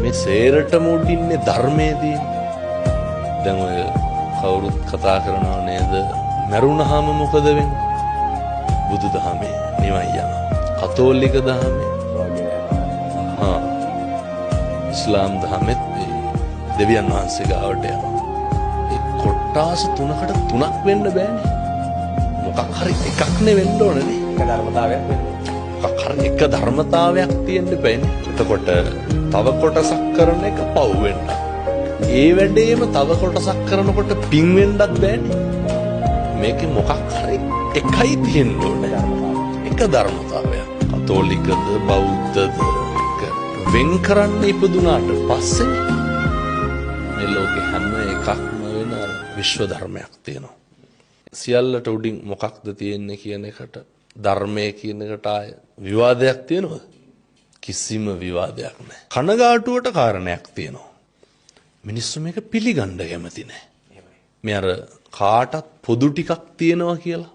මේ සේරටම උඩින්නේ ධර්මයේ තියෙන්නේ. දැන් ඔය කවුරුත් කතා කරනව නේද? මැරුණාම මොකද වෙන්නේ? බුදු දහමේ නිවන් යනවා. කතෝලික දහමේ හා ඉස්ලාම් දහමෙත් දෙවියන් වහන්සේ ගාවට යනවා. ඒ කොට්ටාස තුනකට තුනක් වෙන්න බෑනේ. මොකක් හරි එකක් නේ වෙන්න ඕනේ නේ. එක ධර්මතාවයක් වෙන්න. මොකක් හරි එක ධර්මතාවයක් තියෙන්න බෑනේ. එතකොට තව කොටසක් කරන එක පව් වෙන්න. ඒ වැඩේම තව කොටසක් කරනකොට පින් වෙන්නත් බෑනේ. මේකේ මොකක් හරි එකයි තියෙන්න ඕනේ. එක ධර්මතාවයක්. කතෝලිකද බෞද්ධද වෙන් කරන්න ඉපදුනාට පස්සේ මේ ලෝකේ හැම එකක්ම වෙන අර විශ්ව ධර්මයක් තියෙනවා. සියල්ලට උඩින් මොකක්ද තියෙන්නේ කියන එකට ධර්මය කියන එකට ආය විවාදයක් තියෙනවද? කිසිම විවාදයක් නැහැ. කනගාටුවට කාරණයක් තියෙනවා. මිනිස්සු මේක පිළිගන්න කැමති නැහැ. මේ අර කාටත් පොදු ටිකක් තියෙනවා කියලා.